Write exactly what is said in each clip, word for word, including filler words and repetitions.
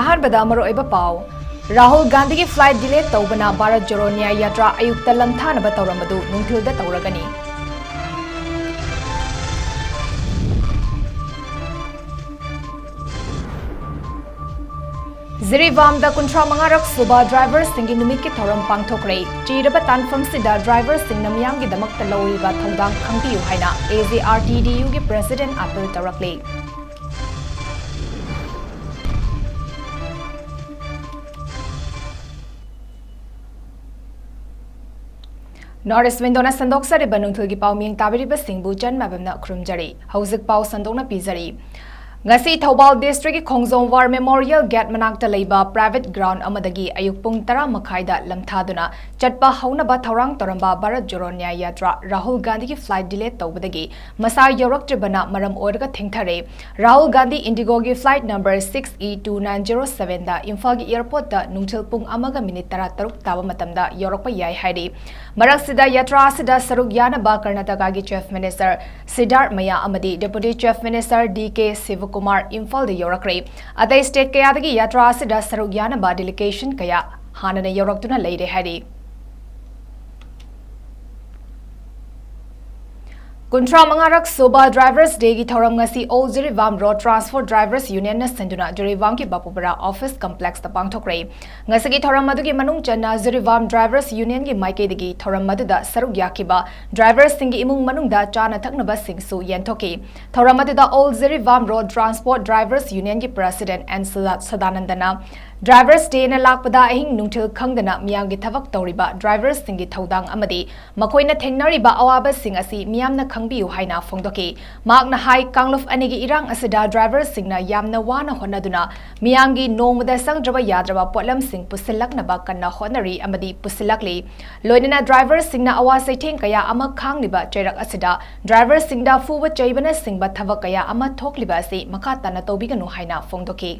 ꯑꯍꯥꯟꯕꯗ ꯃꯔꯨꯑꯣꯏꯕ ꯄꯥꯎ꯫ ꯔꯥꯍꯨꯜ ꯒꯥꯟꯙꯤꯒꯤ flight delay ꯇꯧꯕꯅ ꯚꯥꯔꯠ ꯖꯣꯔꯣ ꯅ꯭ꯌꯥꯌ ꯌꯥꯇ꯭ꯔꯥ ꯑꯌꯨꯛꯇ ꯂꯝꯊꯥꯅꯕ ꯇꯧꯔꯝꯕꯗꯨ ꯅꯨꯡꯊꯤꯜꯗ ꯇꯧꯔꯒꯅꯤ꯫ ꯖꯤꯔꯤꯕꯥꯝꯗ ꯀꯨꯟꯊ꯭ꯔꯥ ꯃꯉꯥꯔꯛ ꯁꯨꯕ driverꯁꯤꯡꯒꯤ ꯅꯨꯃꯤꯠꯀꯤ ꯊꯧꯔꯝ ꯄꯥꯡꯊꯣꯛꯈ꯭ꯔꯦ꯫ ꯆꯤꯔꯕ ꯇꯥꯟꯐꯝꯁꯤꯗ driverꯁꯤꯡꯅ ꯃꯤꯌꯥꯝꯒꯤꯗꯃꯛꯇ ꯂꯧꯔꯤꯕ ꯊꯧꯗꯥꯡ ꯈꯪꯕꯤꯌꯨ ꯍꯥꯏꯅ AJRTDUꯒꯤ president appeal ꯇꯧꯔꯛꯂꯤ꯫ North East Windowꯅ ꯁꯟꯗꯣꯛꯆꯔꯤꯕ ꯅꯨꯡꯊꯤꯜꯒꯤ ꯄꯥꯎꯃꯤ ꯇꯥꯕꯤꯔꯤꯕꯁꯤꯡꯕꯨ ꯆꯟ ꯃꯥꯏꯕꯝꯅ ꯈꯨꯔꯨꯝꯖꯔꯤ꯫ ꯍꯧꯖꯤꯛ ꯄꯥꯎ ꯁꯟꯗꯣꯛꯅ ꯄꯤꯖꯔꯤ꯫ ꯉꯁꯤ ꯊꯧꯕꯥꯜ districtꯀꯤ ꯈꯣꯡꯖꯣꯝ War Memorial Gate ꯃꯅꯥꯛꯇ ꯂꯩꯕ private ground ꯑꯃꯗꯒꯤ ꯑꯌꯨꯛ ꯄꯨꯡ ꯇꯔꯥ ꯃꯈꯥꯏꯗ ꯂꯝꯊꯥꯗꯨꯅ ꯆꯠꯄ ꯍꯧꯅꯕ ꯊꯧꯔꯥꯡ ꯇꯧꯔꯝꯕ ꯚꯥꯔꯠ ꯖꯣꯔꯣ ꯅ꯭ꯌꯥꯌ ꯌꯥꯇ꯭ꯔꯥ ꯔꯥꯍꯨꯜ ꯒꯥꯟꯙꯤꯒꯤ flight delay ꯇꯧꯕꯗꯒꯤ ꯃꯁꯥ ꯌꯧꯔꯛꯇ꯭ꯔꯤꯕꯅ ꯃꯔꯝ ꯑꯣꯏꯔꯒ ꯊꯦꯡꯊꯔꯦ꯫ Rahul Gandhi IndiGoꯒꯤ flight number six E two nine zero sevenꯗ ꯏꯝꯐꯥꯜꯒꯤ airportꯇ ꯅꯨꯡꯊꯤꯜ ꯄꯨꯡ ꯑꯃꯒ minute ꯇꯔꯥꯇꯔꯨꯛ ꯇꯥꯕ ꯃꯇꯝꯗ ꯌꯧꯔꯛꯄ ꯌꯥꯏ ꯍꯥꯏꯔꯤ꯫ ꯃꯔꯛꯁꯤꯗ ꯌꯥꯇ꯭ꯔꯥ ꯑꯁꯤꯗ ꯁꯔꯨꯛ ꯌꯥꯅꯕ ꯀꯔꯅꯥꯇꯀꯥꯒꯤ Chief Minister ꯁꯤꯗꯥꯔꯊ ꯃꯌꯥ ꯑꯃꯗꯤ Deputy Chief Minister D K ꯁꯤꯕꯀꯨꯃꯥꯔ ꯏꯝꯐꯥꯜꯗ ꯌꯧꯔꯛꯈ꯭ꯔꯦ꯫ ꯑꯇꯩ state ꯀꯌꯥꯗꯒꯤ ꯌꯥꯇ꯭ꯔꯥ ꯑꯁꯤꯗ ꯁꯔꯨꯛ ꯌꯥꯅꯕ delegation ꯀꯌꯥ ꯍꯥꯟꯅꯅ ꯌꯧꯔꯛꯇꯨꯅ ꯂꯩꯔꯦ ꯍꯥꯏꯔꯤ꯫ ꯀꯨꯟꯊ꯭ꯔꯥ ꯃꯉꯥꯔꯛ ꯁꯨꯕ Drivers Dayꯒꯤ ꯊꯧꯔꯝ ꯉꯁꯤ All Jiribam Road Transport Drivers Unionꯅ ꯁꯤꯟꯗꯨꯅ ꯖꯤꯔꯤꯕꯥꯝꯒꯤ ꯕꯥꯄꯨꯄꯥꯔꯥ office complexꯇ ꯄꯥꯡꯊꯣꯛꯈ꯭ꯔꯦ꯫ ꯉꯁꯤꯒꯤ ꯊꯧꯔꯝ ꯑꯗꯨꯒꯤ ꯃꯅꯨꯡ ꯆꯟꯅ ꯖꯤꯔꯤꯕꯥꯝ Drivers Unionꯒꯤ ꯃꯥꯏꯀꯩꯗꯒꯤ ꯊꯧꯔꯝ ꯑꯗꯨꯗ ꯁꯔꯨꯛ ꯌꯥꯈꯤꯕ driverꯁꯤꯡꯒꯤ ꯏꯃꯨꯡ ꯃꯅꯨꯡꯗ ꯆꯥꯅ ꯊꯛꯅꯕꯁꯤꯡꯁꯨ ꯌꯦꯟꯊꯣꯛꯈꯤ꯫ ꯊꯧꯔꯝ ꯑꯗꯨꯗ All Jiribam Road Transport Drivers Unionꯒꯤ president ꯑꯦꯟ ꯁꯗꯥ-, ꯁꯗꯥꯅꯟꯗꯅ Drivers Dayꯅ ꯂꯥꯛꯄꯗ ꯑꯍꯤꯡ ꯅꯨꯡꯊꯤꯜ ꯈꯪꯗꯅ ꯃꯤꯌꯥꯝꯒꯤ ꯊꯕꯛ ꯇꯧꯔꯤꯕ driverꯁꯤꯡꯒꯤ ꯊꯧꯗꯥꯡ ꯑꯃꯗꯤ ꯃꯈꯣꯏꯅ ꯊꯦꯡꯅꯔꯤꯕ ꯑꯋꯥꯕꯁꯤꯡ ꯑꯁꯤ ꯃꯤꯌꯥꯝꯅ ꯈꯪꯕꯤꯌꯨ ꯍꯥꯏꯅ ꯐꯣꯡꯗꯣꯛꯈꯤ꯫ ꯃꯍꯥꯛꯅ ꯍꯥꯏ, ꯀꯥꯡꯂꯨꯞ ꯑꯅꯤꯒꯤ ꯏꯔꯥꯡ ꯑꯁꯤꯗ driverꯁꯤꯡꯅ ꯌꯥꯝꯅ ꯋꯥꯅ ꯍꯣꯠꯅꯗꯨꯅ ꯃꯤꯌꯥꯝꯒꯤ ꯅꯣꯡꯃꯗ ꯆꯪꯗ꯭ꯔꯕ ꯌꯥꯗ꯭ꯔꯕ ꯄꯣꯠꯂꯝꯁꯤꯡ ꯄꯨꯁꯤꯜꯂꯛꯅꯕ ꯀꯟꯅ ꯍꯣꯠꯅꯔꯤ ꯑꯃꯗꯤ ꯄꯨꯁꯤꯜꯂꯛꯂꯤ꯫ ꯂꯣꯏꯅꯅ driverꯁꯤꯡꯅ ꯑꯋꯥ ꯆꯩꯊꯦꯡ ꯀꯌꯥ ꯑꯃ ꯈꯥꯡꯂꯤꯕ ꯆꯩꯔꯛ ꯑꯁꯤꯗ driverꯁꯤꯡꯗ ꯐꯨꯕ ꯆꯩꯕꯅꯆꯤꯡꯕ ꯊꯕꯛ ꯀꯌꯥ ꯑꯃ ꯊꯣꯛꯂꯤꯕ ꯑꯁꯤ ꯃꯈꯥ ꯇꯥꯅ ꯇꯧꯕꯤꯒꯅꯨ ꯍꯥꯏꯅ ꯐꯣꯡꯗꯣꯛꯈꯤ꯫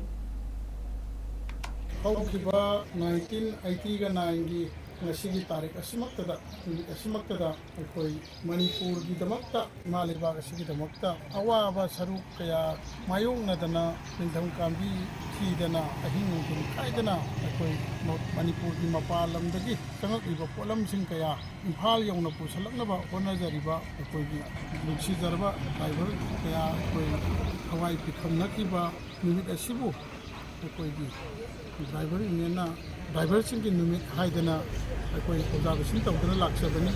ꯍꯧꯈꯤꯕ nineteen eighty-nineꯒꯤ ꯉꯁꯤꯒꯤ ꯇꯥꯔꯤꯛ ꯑꯁꯤꯃꯛꯇꯗ, ꯅꯨꯃꯤꯠ ꯑꯁꯤꯃꯛꯇꯗ ꯑꯩꯈꯣꯏ ꯃꯅꯤꯄꯨꯔꯒꯤꯗꯃꯛꯇ, ꯏꯃꯥ ꯂꯩꯕꯥꯛ ꯑꯁꯤꯒꯤꯗꯃꯛꯇ ꯑꯋꯥꯕ ꯁꯔꯨꯛ ꯀꯌꯥ ꯃꯥꯌꯣꯛꯅꯗꯅ, ꯅꯤꯡꯊꯝ ꯀꯥꯝꯕꯤ ꯊꯤꯗꯅ, ꯑꯍꯤꯡ ꯅꯨꯡꯊꯤꯜ ꯈꯥꯏꯗꯅ ꯑꯩꯈꯣꯏ ꯃ-, ꯃꯅꯤꯄꯨꯔꯒꯤ ꯃꯄꯥꯟ ꯂꯝꯗꯒꯤ ꯆꯪꯉꯛꯂꯤꯕ ꯄꯣꯠꯂꯝꯁꯤꯡ ꯀꯌꯥ ꯏꯝꯐꯥꯜ ꯌꯧꯅ ꯄꯨꯁꯤꯜꯂꯛꯅꯕ ꯍꯣꯠꯅꯖꯔꯤꯕ ꯑꯩꯈꯣꯏꯒꯤ ꯅꯨꯡꯁꯤꯖꯔꯕ ꯗ꯭ꯔꯥꯏꯚꯔ ꯀꯌꯥ ꯑꯩꯈꯣꯏ ꯊꯋꯥꯏ ꯄꯤꯈꯝꯅꯈꯤꯕ ꯅꯨꯃꯤꯠ ꯑꯁꯤꯕꯨ ꯑꯩꯈꯣꯏꯒꯤ ꯗ꯭ꯔꯥꯏꯚꯔ ꯌꯨꯅꯤꯌꯟꯅ ꯗ꯭ꯔꯥꯏꯚꯔꯁꯤꯡꯒꯤ ꯅꯨꯃꯤꯠ ꯍꯥꯏꯗꯅ ꯑꯩꯈꯣꯏ ꯑꯣꯕꯖꯥꯔꯕꯦꯁꯟ ꯇꯧꯗꯨꯅ ꯂꯥꯛꯆꯕꯅꯤ꯫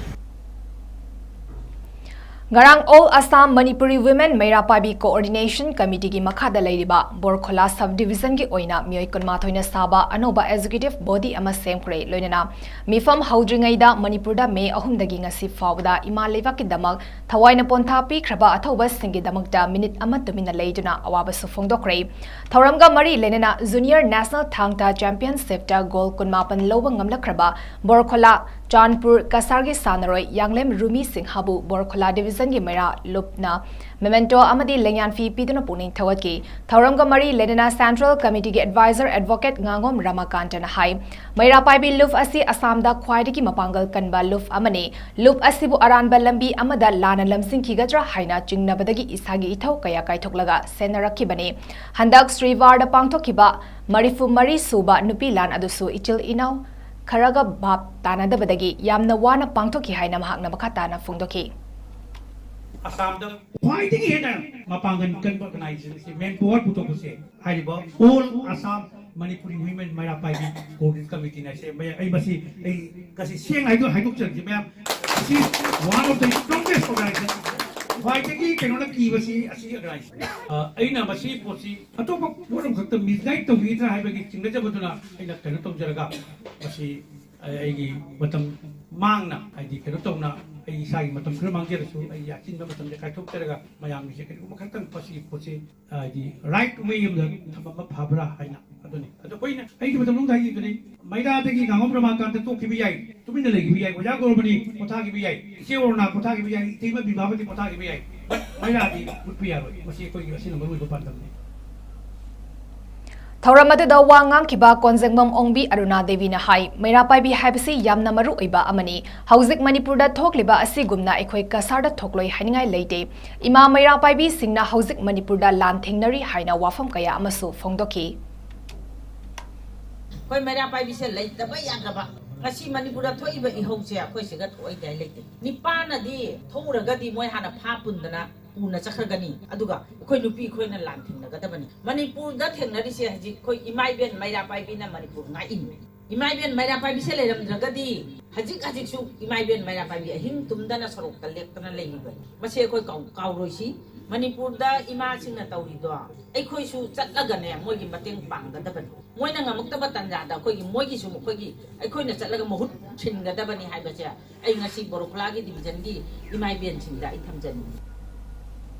ꯉꯔꯥꯡ All Assam Manipuri Women ꯃꯩꯔꯥ ꯄꯥꯏꯕꯤ Coordination Committeeꯒꯤ ꯃꯈꯥꯗ ꯂꯩꯔꯤꯕ ꯕꯣꯔꯈꯣꯂꯥ Sub Divisionꯒꯤ ꯑꯣꯏꯅ ꯃꯤꯑꯣꯏ ꯀꯨꯟꯃꯥꯊꯣꯏꯅ ꯁꯥꯕ ꯑꯅꯧꯕ Executive Body ꯑꯃ ꯁꯦꯝꯈ꯭ꯔꯦ꯫ ꯂꯣꯏꯅꯅ ꯃꯤꯐꯝ ꯍꯧꯗ꯭ꯔꯤꯉꯩꯗ ꯃꯅꯤꯄꯨꯔꯗ ꯃꯦ ꯑꯍꯨꯝꯗꯒꯤ ꯉꯁꯤ ꯐꯥꯎꯕꯗ ꯏꯃꯥ ꯂꯩꯕꯥꯛꯀꯤꯗꯃꯛ ꯊꯋꯥꯏꯅ ꯄꯣꯟꯊꯥ ꯄꯤꯈ꯭ꯔꯕ ꯑꯊꯧꯕꯁꯤꯡꯒꯤꯗꯃꯛꯇ ꯃꯤꯅꯤꯠ ꯑꯃ ꯇꯨꯃꯤꯟꯅ ꯂꯩꯗꯨꯅ ꯑꯋꯥꯕꯁꯨ ꯐꯣꯡꯗꯣꯛꯈ꯭ꯔꯦ꯫ ꯊꯧꯔꯝꯒ ꯃꯔꯤ ꯂꯩꯅꯅ Junior National ꯊꯥꯡ ꯇꯥ Championshipꯇ ꯒꯣꯜ ꯀꯨꯟꯃꯥꯄꯟ ꯂꯧꯕ ꯉꯝꯂꯛꯈ꯭ꯔꯕ ꯕꯣꯔꯈꯣꯂꯥ ꯆꯥꯟꯄꯨꯔ ꯀꯁꯥꯔꯒꯤ ꯁꯥꯟꯅꯔꯣꯏ ꯌꯥꯡꯂꯦꯝ ꯔꯨꯃꯤ ꯁꯤꯡꯍꯕꯨ ꯕꯣꯔꯈꯣꯂꯥ Divisionꯒꯤ ꯃꯩꯔꯥ ꯂꯨꯞꯅ memento ꯑꯃꯗꯤ ꯂꯦꯡꯌꯥꯟꯐꯤ ꯄꯤꯗꯨꯅ ꯄꯨꯛꯅꯤꯡ ꯊꯧꯒꯠꯈꯤ꯫ ꯊꯧꯔꯝꯒ ꯃꯔꯤ ꯂꯩꯅꯅ Central Committeeꯒꯤ Advisor Advocate ꯉꯥꯉꯣꯝ ꯔꯥꯃꯥꯀꯥꯟꯇꯅ ꯍꯥꯏ, ꯃꯩꯔꯥ ꯄꯥꯏꯕꯤ ꯂꯨꯞ ꯑꯁꯤ ꯑꯁꯥꯝꯗ ꯈ꯭ꯋꯥꯏꯗꯒꯤ ꯃꯄꯥꯡꯒꯜ ꯀꯟꯕ ꯂꯨꯞ ꯑꯃꯅꯤ꯫ ꯂꯨꯞ ꯑꯁꯤꯕꯨ ꯑꯔꯥꯟꯕ ꯂꯝꯕꯤ ꯑꯃꯗ ꯂꯥꯟꯅ ꯂꯝꯖꯤꯡꯈꯤꯒꯗ꯭ꯔꯥ ꯍꯥꯏꯅ ꯆꯤꯡꯅꯕꯗꯒꯤ ꯏꯁꯥꯒꯤ ꯏꯊꯧ ꯀꯌꯥ ꯀꯥꯏꯊꯣꯛꯂꯒ ꯁꯦꯟꯅꯔꯛꯈꯤꯕꯅꯤ꯫ ꯍꯟꯗꯛ ꯁ꯭ꯔꯤꯋꯥꯔꯗ ꯄꯥꯡꯊꯣꯛꯈꯤꯕ ꯃꯔꯤꯐꯨ ꯃꯔꯤ ꯁꯨꯕ ꯅꯨꯄꯤ ꯂꯥꯟ ꯑꯗꯨꯁꯨ ꯏꯆꯤꯜ ꯏꯅꯥꯎ ꯈꯔꯒ ꯚꯥꯞ ꯇꯥꯅꯗꯕꯗꯒꯤ ꯌꯥꯝꯅ ꯋꯥꯅ ꯄꯥꯡꯊꯣꯛꯈꯤ ꯍꯥꯏꯅ ꯃꯍꯥꯛꯅ ꯃꯈꯥ ꯇꯥꯅ ꯐꯣꯡꯗꯣꯛꯈꯤ꯫ ꯑꯁꯥꯝꯗ ꯈ꯭ꯋꯥꯏꯗꯒꯤ ꯍꯦꯟꯅ ꯃꯄꯥꯡꯒꯜ ꯀꯟꯕ organization ꯑꯁꯤ manpower ꯄꯨꯊꯣꯛꯄꯁꯦ ꯍꯥꯏꯔꯤꯕ All Assam Manipuri Women ꯃꯩꯔꯥ ꯄꯥꯏꯕꯤ Coordination Committeeꯅ ꯁꯦꯝꯕ ꯌꯥꯏ꯫ ꯑꯩ ꯃꯁꯤ ꯑꯩ ꯉꯁꯤ ꯁꯦꯡꯅ ꯍꯥꯏꯗꯣ-, ꯍꯥꯏꯗꯣꯛꯆꯔꯛꯀꯦ ꯃꯌꯥꯝ, ꯃꯁꯤ one of the strongest organization꯫ ꯈ꯭ꯋꯥꯏꯗꯒꯤ ꯀꯩꯅꯣꯅ ꯀꯤꯕꯁꯤ ꯑꯁꯤ organization꯫ ꯑ, ꯑꯩꯅ ꯃꯁꯤ ꯄꯣꯠꯁꯤ ꯑꯇꯣꯞꯄ ꯄꯣꯠ ꯑꯃꯈꯛꯇ misguide ꯇꯧꯕꯤꯒꯗ꯭ꯔꯥ ꯍꯥꯏꯕꯒꯤ ꯆꯤꯡꯅꯖꯕꯗꯨꯅ ꯑꯩꯅ ꯀꯩꯅꯣ ꯇꯧꯖꯔꯒ ꯃꯁꯤ ꯑꯩ-, ꯑꯩꯒꯤ ꯃꯇꯝ ꯃꯥꯡꯅ, ꯍꯥꯏꯗꯤ ꯀꯩꯅꯣ ꯇꯧꯅ, ꯑꯩ ꯏꯁꯥꯒꯤ ꯃꯇꯝ ꯈꯔ ꯃꯥꯡꯖꯔꯁꯨ ꯑꯩꯒꯤ ꯑꯆꯤꯟꯕ ꯃꯇꯝꯁꯦ ꯀꯥꯏꯊꯣꯛꯆꯔꯒ ꯃꯌꯥꯝꯒꯤꯁꯦ ꯀꯔꯤꯒꯨꯝꯕ ꯈꯛꯇꯪ ꯃꯁꯤꯒꯤ ꯄꯣꯠꯁꯤ, ꯍꯥꯏꯗꯤ right way ꯑꯃꯗ ꯊꯝꯕ ꯑꯃ ꯐꯕ꯭ꯔꯥ ꯍꯥꯏꯅ꯫ ꯑꯗꯨꯅꯤ꯫ ꯑꯗꯣ ꯑꯩꯈꯣꯏꯅ ꯑꯩꯒꯤ ꯃꯇꯝ ꯃꯅꯨꯡꯗ ꯍꯥꯏꯈꯤꯕꯗꯨꯅꯤ, ꯃꯩꯔꯥꯗꯒꯤ ꯉꯥꯉꯣꯝ ꯔꯃꯥꯀꯥꯟꯇ ꯇꯣꯛꯈꯤꯕ ꯌꯥꯏ, ꯇꯨꯃꯤꯟꯅ ꯂꯩꯈꯤꯕ ꯌꯥꯏ, ꯑꯣꯖꯥ ꯒꯣꯔꯃꯅꯤ ꯄꯣꯊꯥꯈꯤꯕ ꯌꯥꯏ, ꯏꯆꯦ ꯑꯣꯔꯣꯅꯥ ꯄꯣꯊꯥꯈꯤꯕ ꯌꯥꯏ, ꯏꯇꯩꯃ ꯕꯤꯚꯥꯕꯇꯤ ꯄꯣꯊꯥꯈꯤꯕ ꯌꯥꯏ, but ꯃꯩꯔꯥꯗꯤ ꯃꯨꯠꯄ ꯌꯥꯔꯣꯏ꯫ ꯃꯁꯤ ꯑꯩꯈꯣꯏꯒꯤ ꯑꯁꯤꯅ ꯃꯔꯨꯑꯣꯏꯕ ꯄꯥꯟꯗꯝꯅꯤ꯫ ꯊꯧꯔꯝ ꯑꯗꯨꯗ ꯋꯥ ꯉꯥꯡꯈꯤꯕ ꯀꯣꯟꯖꯦꯡꯕꯝ ꯑꯣꯡꯕꯤ ꯑꯔꯨꯅꯥ ꯗꯦꯕꯤꯅ ꯍꯥꯏ, ꯃꯩꯔꯥ ꯄꯥꯏꯕꯤ ꯍꯥꯏꯕꯁꯤ ꯌꯥꯝꯅ ꯃꯔꯨ ꯑꯣꯏꯕ ꯑꯃꯅꯤ꯫ ꯍꯧꯖꯤꯛ ꯃꯅꯤꯄꯨꯔꯗ ꯊꯣꯛꯂꯤꯕ ꯑꯁꯤꯒꯨꯝꯅ ꯑꯩꯈꯣꯏ ꯀꯁꯥꯔꯗ ꯊꯣꯛꯂꯣꯏ ꯍꯥꯏꯅꯤꯡꯉꯥꯏ ꯂꯩꯇꯦ꯫ ꯏꯃꯥ ꯃꯩꯔꯥ ꯄꯥꯏꯕꯤꯁꯤꯡꯅ ꯍꯧꯖꯤꯛ ꯃꯅꯤꯄꯨꯔꯗ ꯂꯥꯟ ꯊꯦꯡꯅꯔꯤ ꯍꯥꯏꯅ ꯋꯥꯐꯝ ꯀꯌꯥ ꯑꯃꯁꯨ ꯐꯣꯡꯗꯣꯛꯈꯤ꯫ ꯑꯩꯈꯣꯏ ꯃꯩꯔꯥ ꯄꯥꯏꯕꯤꯁꯦ ꯂꯩꯇꯕ ꯌꯥꯗ꯭ꯔꯕ꯫ ꯉꯁꯤ ꯃꯅꯤꯄꯨꯔꯗ ꯊꯣꯛꯏꯕ ꯏꯍꯧꯁꯦ ꯑꯩꯈꯣꯏ ꯁꯤꯒ ꯊꯣꯛꯏꯗꯥꯏ ꯂꯩꯇꯦ꯫ ꯅꯤꯄꯥꯅꯗꯤ ꯊꯣꯛꯎꯔꯒꯗꯤ ꯃꯣꯏ ꯍꯥꯟꯅ ꯐꯥ ꯄꯨꯟꯗꯅ ꯄꯨꯅ ꯆꯠꯈ꯭ꯔꯒꯅꯤ꯫ ꯑꯗꯨꯒ ꯑꯩꯈꯣꯏ ꯅꯨꯄꯤ ꯑꯩꯈꯣꯏꯅ ꯂꯥꯟ ꯊꯦꯡꯅꯒꯗꯕꯅꯤ꯫ ꯃꯅꯤꯄꯨꯔꯗ ꯊꯦꯡꯅꯔꯤꯁꯦ ꯍꯧꯖꯤꯛ ꯑꯩꯈꯣꯏ ꯏꯃꯥ ꯏꯕꯦꯟ ꯃꯩꯔꯥ ꯄꯥꯏꯕꯤꯅ ꯃꯅꯤꯄꯨꯔ ꯉꯥꯛꯏꯅꯤ꯫ ꯏꯃꯥ ꯏꯕꯦꯟ ꯃꯩꯔꯥ ꯄꯥꯏꯕꯤꯁꯦ ꯂꯩꯔꯝꯗ꯭ꯔꯒꯗꯤ ꯍꯧꯖꯤꯛ ꯍꯧꯖꯤꯛꯁꯨ ꯏꯃꯥ ꯏꯕꯦꯟ ꯃꯩꯔꯥ ꯄꯥꯏꯕꯤ ꯑꯍꯤꯡ ꯇꯨꯝꯗꯅ ꯁꯣꯔꯣꯛꯇ ꯂꯦꯞꯇꯅ ꯂꯩꯔꯤꯕꯅꯤ꯫ ꯃꯁꯤ ꯑꯩꯈꯣꯏ ꯀꯥꯎ-, ꯀꯥꯎꯔꯣꯏꯁꯤ꯫ ꯃꯅꯤꯄꯨꯔꯗ ꯏꯃꯥꯁꯤꯡꯅ ꯇꯧꯔꯤꯗꯣ ꯑꯩꯈꯣꯏꯁꯨ ꯆꯠꯂꯒꯅꯦ ꯃꯣꯏꯒꯤ ꯃꯇꯦꯡ ꯄꯥꯡꯒꯗꯕꯅꯤ꯫ ꯃꯣꯏꯅ ꯉꯝꯃꯛꯇꯕ ꯇꯥꯟꯖꯥꯗ ꯑꯩꯈꯣꯏꯒꯤ, ꯃꯣꯏꯒꯤꯁꯨ ꯑꯩꯈꯣꯏꯒꯤ, ꯑꯩꯈꯣꯏꯅ ꯆꯠꯂꯒ ꯃꯍꯨꯠ ꯁꯤꯟꯒꯗꯕꯅꯤ ꯍꯥꯏꯕꯁꯦ ꯑꯩ ꯉꯁꯤ ꯕꯣꯔꯣꯈꯂꯥꯒꯤ ꯗꯤꯕꯤꯖꯟꯒꯤ ꯏꯃꯥ ꯏꯕꯦꯟꯁꯤꯡꯗ ꯑꯩ ꯊꯝꯖꯅꯤꯡꯉꯤ꯫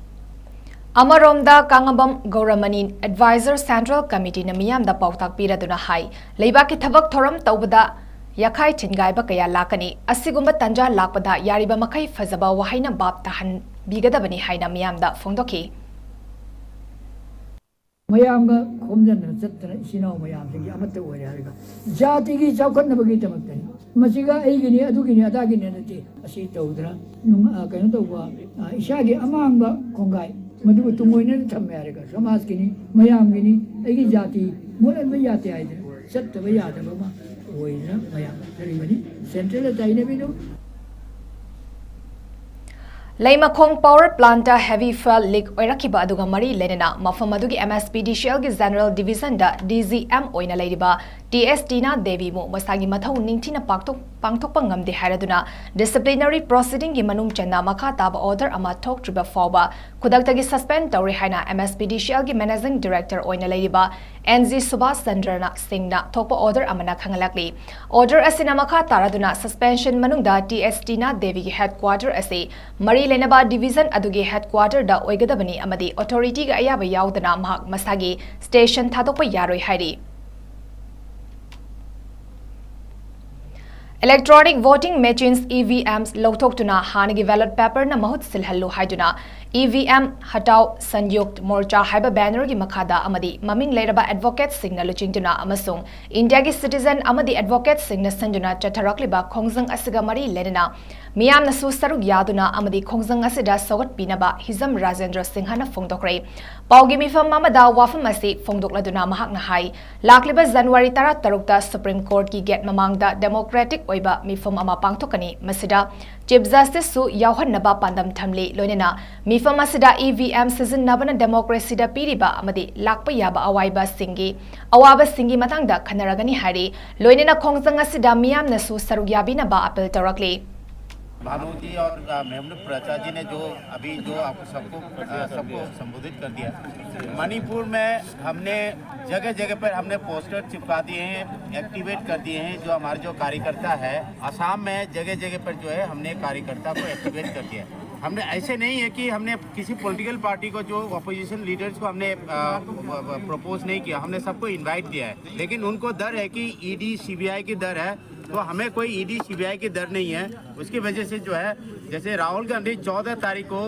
ꯑꯃꯔꯣꯝꯗ ꯀꯥꯡꯉꯕꯝ ꯒꯧꯔꯃꯅꯤ ꯑꯦꯗꯚꯥꯏꯖꯔ ꯁꯦꯟꯇ꯭ꯔꯦꯜ ꯀꯃꯤꯇꯤꯅ ꯃꯤꯌꯥꯝꯗ ꯄꯥꯎꯇꯥꯛ ꯄꯤꯔꯗꯨꯅ ꯍꯥꯏ, ꯂꯩꯕꯥꯛꯀꯤ ꯊꯕꯛ ꯊꯧꯔꯝ ꯇꯧꯕꯗ ꯌꯥꯈꯥꯏ ꯊꯤꯟꯒꯥꯏꯕ ꯀꯌꯥ ꯂꯥꯛꯀꯅꯤ꯫ ꯑꯁꯤꯒꯨꯝꯕ ꯇꯥꯟꯖꯥ ꯂꯥꯛꯄꯗ ꯌꯥꯔꯤꯕ ꯃꯈꯩ ꯐꯖꯕ ꯋꯥꯍꯩꯅ ꯚꯥꯞ ꯇꯥꯍꯟꯕꯤꯒꯗꯕꯅꯤ ꯍꯥꯏꯅ ꯃꯤꯌꯥꯝꯗ ꯐꯣꯡꯗꯣꯛꯈꯤ꯫ ꯃꯌꯥꯝꯒ ꯈꯣꯝꯖꯤꯟꯗꯅ ꯆꯠꯇꯅ ꯏꯆꯤꯟ ꯏꯅꯥꯎ ꯃꯌꯥꯝꯁꯤꯡꯒꯤ ꯑꯃꯠꯇ ꯑꯣꯏꯔꯦ ꯍꯥꯏꯔꯒ ꯖꯥꯇꯤꯒꯤ ꯆꯥꯎꯈꯠꯅꯕꯒꯤꯗꯃꯛꯇꯅꯤ꯫ ꯃꯁꯤꯒ ꯑꯩꯒꯤꯅꯤ ꯑꯗꯨꯒꯤꯅꯤ ꯑꯗꯥꯒꯤꯅꯤ ꯅꯠꯇꯦ꯫ ꯑꯁꯤ ꯇꯧꯗꯅ ꯅꯨꯡ-, ꯑ, ꯀꯩꯅꯣ ꯇꯧꯕ, ꯑ, ꯏꯁꯥꯒꯤ ꯑꯃꯥꯡꯕ ꯈꯣꯡꯒꯥꯏ ꯃꯗꯨꯕꯨ ꯇꯨꯡꯑꯣꯏꯅꯅ ꯊꯝꯃꯦ ꯍꯥꯏꯔꯒ ꯁꯃꯥꯖꯀꯤꯅꯤ, ꯃꯌꯥꯝꯒꯤꯅꯤ, ꯑꯩꯒꯤ ꯖꯥꯇꯤ ꯃꯣꯠꯍꯟꯕ ꯌꯥꯗꯦ ꯍꯥꯏꯗꯅ ꯆꯠꯇꯕ ꯌꯥꯗꯕ ꯑꯃ ꯑꯣꯏꯗꯅ ꯃꯌꯥꯝ ꯆꯠꯆꯔꯤꯕꯅꯤ꯫ ꯁꯦꯟꯇ꯭ꯔꯦꯜꯗ ꯇꯥꯏꯅꯕꯤꯅꯨ꯫ ꯂꯩꯃꯈꯣꯡ ꯄꯥꯋꯔ ꯄ꯭ꯂꯥꯟꯠꯇ ꯍꯦꯚꯤ ꯐ꯭ꯌꯨꯑꯦꯜ ꯂꯤꯛ ꯑꯣꯏꯔꯛꯈꯤꯕ ꯑꯗꯨꯒ ꯃꯔꯤ ꯂꯩꯅꯅ ꯃꯐꯝ ꯑꯗꯨꯒꯤ ꯑꯦꯝ ꯑꯦꯁ ꯄꯤ ꯗꯤ ꯁꯤ ꯑꯦꯜꯒꯤ ꯖꯦꯅꯔꯦꯜ ꯗꯤꯚꯤꯖꯟꯗ ꯗꯤ ꯖꯤ ꯑꯦꯝ ꯑꯣꯏꯅ ꯂꯩꯔꯤꯕ ꯇꯤ ꯑꯦꯁ ꯇꯤꯅꯥ ꯗꯦꯕꯤꯕꯨ ꯃꯁꯥꯒꯤ ꯃꯊꯧ ꯅꯤꯡꯊꯤꯅ ꯄꯥꯡꯊꯣꯛ-, ꯄꯥꯡꯊꯣꯛꯄ ꯉꯝꯗꯦ ꯍꯥꯏꯔꯗꯨꯅ ꯗꯤꯁꯤꯄ꯭ꯂꯤꯅꯔꯤ ꯄ꯭ꯔꯣꯁꯤꯗꯤꯡꯒꯤ ꯃꯅꯨꯡ ꯆꯟꯅ ꯃꯈꯥ ꯇꯥꯕ ꯑꯣꯔꯗꯔ ꯑꯃ ꯊꯣꯛꯇ꯭ꯔꯤꯕ ꯐꯥꯎꯕ ꯈꯨꯗꯛꯇꯒꯤ ꯁꯁꯄꯦꯟ ꯇꯧꯔꯦ ꯍꯥꯏꯅ ꯑꯦꯝ ꯑꯦꯁ ꯄꯤ ꯗꯤ ꯁꯤ ꯑꯦꯜꯒꯤ ꯃꯦꯅꯦꯖꯤꯡ ꯗꯤꯔꯦꯛꯇꯔ ꯑꯣꯏꯅ ꯂꯩꯔꯤꯕ ꯑꯦꯟ ꯖꯤ ꯁꯨꯕꯥꯁ ꯆꯟꯗ꯭ꯔꯅ ꯁꯤꯡꯅ ꯊꯣꯛꯄ ꯑꯣꯔꯗꯔ ꯑꯃꯅ ꯈꯪꯍꯜꯂꯛꯂꯤ꯫ ꯑꯣꯔꯗꯔ ꯑꯁꯤꯅ ꯃꯈꯥ ꯇꯥꯔꯗꯨꯅ ꯁꯁꯄꯦꯟꯁꯟ ꯃꯅꯨꯡꯗ ꯇꯤ ꯑꯦꯁ ꯇꯤꯅꯥ ꯗꯦꯕꯤꯒꯤ ꯍꯦꯗꯀ꯭ꯋꯥꯇꯔ ꯑꯁꯤ ꯃꯔꯤ ꯂꯩꯅꯕ ꯗꯤꯚꯤꯖꯟ ꯑꯗꯨꯒꯤ ꯍꯦꯗꯀ꯭ꯋꯥꯇꯔꯗ ꯑꯣꯏꯒꯗꯕꯅꯤ ꯑꯃꯗꯤ ꯑꯣꯊꯣꯔꯤꯇꯤꯒꯤ ꯑꯌꯥꯕ ꯌꯥꯎꯗꯅ ꯃꯍꯥꯛ ꯃꯁꯥꯒꯤ ꯁ꯭ꯇꯦꯁꯟ ꯊꯥꯗꯣꯛꯄ ꯌꯥꯔꯣꯏ ꯍꯥꯏꯔꯤ꯫ Electronic voting machines, E V Ms, ꯂꯧꯊꯣꯛꯇꯨꯅ ꯍꯥꯟꯅꯒꯤ ballot paperꯅ ꯃꯍꯨꯠ ꯁꯤꯜꯍꯜꯂꯨ ꯍꯥꯏꯗꯨꯅ ꯏ ꯚꯤ ꯑꯦꯝ ꯍꯇꯥꯎ ꯁꯟꯌꯨꯛ ꯃꯣꯔꯆꯥ ꯍꯥꯏꯕ ꯕꯦꯅꯔꯒꯤ ꯃꯈꯥꯗ ꯑꯃꯗꯤ ꯃꯃꯤꯡ ꯂꯩꯔꯕ ꯑꯦꯗꯚꯣꯀꯦꯠꯁꯤꯡꯅ ꯂꯨꯆꯤꯡꯗꯨꯅ ꯑꯃꯁꯨꯡ ꯏꯟꯗꯤꯌꯥꯒꯤ ꯁꯤꯇꯤꯖꯟ ꯑꯃꯗꯤ ꯑꯦꯗꯚꯣꯀꯦꯠꯁꯤꯡꯅ ꯁꯤꯟꯗꯨꯅ ꯆꯠꯊꯔꯛꯂꯤꯕ ꯈꯣꯡꯖꯪ ꯑꯁꯤꯒ ꯃꯔꯤ ꯂꯩꯅꯅ ꯃꯤꯌꯥꯝꯅꯁꯨ ꯁꯔꯨꯛ ꯌꯥꯗꯨꯅ ꯑꯃꯗꯤ ꯈꯣꯡꯖꯪ ꯑꯁꯤꯗ ꯁꯧꯒꯠꯄꯤꯅꯕ ꯍꯤꯖꯝ ꯔꯥꯖꯦꯟꯗ꯭ꯔ ꯁꯤꯡꯍꯅ ꯐꯣꯡꯗꯣꯛꯈ꯭ꯔꯦ꯫ ꯄꯥꯎꯒꯤ ꯃꯤꯐꯝ ꯑꯃꯗ ꯋꯥꯐꯝ ꯑꯁꯤ ꯐꯣꯡꯗꯣꯛꯂꯗꯨꯅ ꯃꯍꯥꯛꯅ ꯍꯥꯏ, ꯂꯥꯛꯂꯤꯕ ꯖꯅꯋꯥꯔꯤ ꯇꯔꯥꯇꯔꯨꯛꯇ ꯁꯨꯄ꯭ꯔꯤꯝ ꯀꯣꯔꯠꯀꯤ ꯒꯦꯠ ꯃꯃꯥꯡꯗ ꯗꯦꯃꯣꯀ꯭ꯔꯦꯇꯤꯛ ꯑꯣꯏꯕ ꯃꯤꯐꯝ ꯑꯃ ꯄꯥꯡꯊꯣꯛꯀꯅꯤ꯫ ꯃꯁꯤꯗ ꯆꯤꯐ ꯖꯁꯇꯤꯁꯁꯨ ꯌꯥꯎꯍꯟꯅꯕ ꯄꯥꯟꯗꯝ ꯊꯝꯂꯤ꯫ ꯂꯣꯏꯅꯅ ꯃꯤꯐꯝ ꯑꯁꯤꯗ ꯏ ꯚꯤ ꯑꯦꯝ ꯁꯤꯖꯤꯟꯅꯕꯅ ꯗꯦꯃꯣꯀ꯭ꯔꯦꯁꯤꯗ ꯄꯤꯔꯤꯕ ꯑꯃꯗꯤ ꯂꯥꯛꯄ ꯌꯥꯕ ꯑꯋꯥꯏꯕꯁꯤꯡꯒꯤ, ꯑꯋꯥꯕꯁꯤꯡꯒꯤ ꯃꯇꯥꯡꯗ ꯈꯟꯅꯔꯒꯅꯤ ꯍꯥꯏꯔꯤ꯫ ꯂꯣꯏꯅꯅ ꯈꯣꯡꯖꯪ ꯑꯁꯤꯗ ꯃꯤꯌꯥꯝꯅꯁꯨ ꯁꯔꯨꯛ ꯌꯥꯕꯤꯅꯕ ꯑꯥꯄꯤꯜ ꯇꯧꯔꯛꯂꯤ꯫ भानु जी और अ, मेमनू प्राचा जी ने जो अभी जो आपको सबको अ, सबको संबोधित कर दिया। मणिपुर में हमने जगह जगह पर हमने पोस्टर चिपका दिए हैं, एक्टिवेट कर दिए हैं। जो हमारे जो कार्यकर्ता है आसाम में जगह जगह पर जो है हमने कार्यकर्ता को एक्टिवेट कर दिया है। हमने ऐसे नहीं है कि हमने किसी पॉलिटिकल पार्टी को जो अपोजिशन लीडर्स को हमने प्रपोज नहीं किया, हमने सबको इनवाइट दिया है। लेकिन उनको डर है कि ईडी सीबीआई की डर है, तो हमें कोई ईडी सीबीआई की डर नहीं है। उसकी वजह से जो है जैसे राहुल गांधी चौदह तारीख को